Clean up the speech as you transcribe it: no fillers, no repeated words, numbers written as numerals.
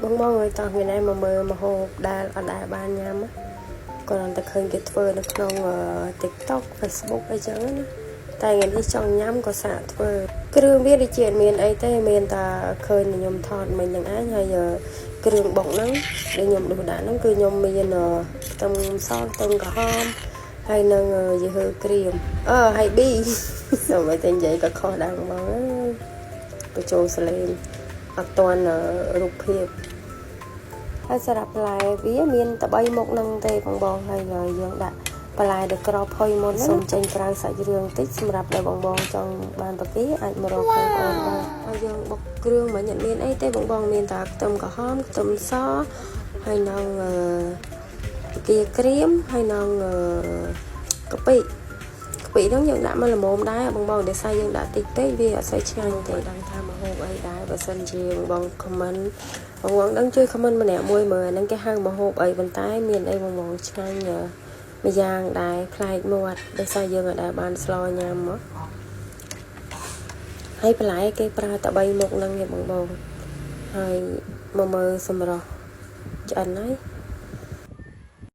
បងបងអើយតោះថ្ងៃនេះមកមើលម្ហូបដែលអត់ដែលបានញ៉ាំណាគ្រាន់តែឃើញគេធ្វើនៅក្នុង TikTok, Facebook អីចឹងណាតែថ្ងៃនេះចង់ញ៉ាំក៏សាកធ្វើគ្រឿងវាដូចជាអត់មានអីទេមានតែឃើញខ្ញុំថតមិញហ្នឹងឯងហើយគ្រឿងបុកហ្នឹងដែលខ្ញុំដួសដាក់ហ្នឹងគឺខ្ញុំមានខ្ទឹមសខ្ទឹមក្រហមហើយនឹងយឺហឺក្រៀមអឺហើយប៊ីសូម្បីតែនិយាយក៏ខុសដែរបងអើយបញ្ចូលសលេងអត់ទាន់រូបភាពហើយសម្រាប់បន្លែវាមានតែ3មុខហ្នឹងទេបងបងហើយយើងដាក់បន្លែដែលក្របផុយមុនសូមចេញក្រៅសាច់រឿងតិចសម្រាប់ដែលបងបងចង់បានបង្គាអាចមករកខាងអូនបានហើយយើងបុកគ្រឿងមិញអត់មានអីទេបងបងមានតែខ្ទឹមក្រហមខ្ទឹមសហើយនឹងបង្គាក្រៀមហើយនឹងកាពិកាពិហ្នឹងយើងដាក់មកល្មមដែរបងបងដោយសារយើងដាក់តិចពេកវាអត់សូវឆ្ងាញ់ទេដឹងថាម្ហូបអីដែរបើសិនជាបងបង comment បងបងដឹងជួយ comment ម្នាក់មួយមើលអាហ្នឹងគេហៅម្ហូបអីប៉ុន្តែមានអីបងបងឆ្ងាញ់មួយយ៉ាងដែរប្លែកមាត់ដោយសារយើងអត់ដែលបានស្លញ៉ាំមកហើយបន្លែគេប្រើតែ3មុខហ្នឹងឯងបងបងហើយមកមើលសម្រស់ឆ្អិនហើយ។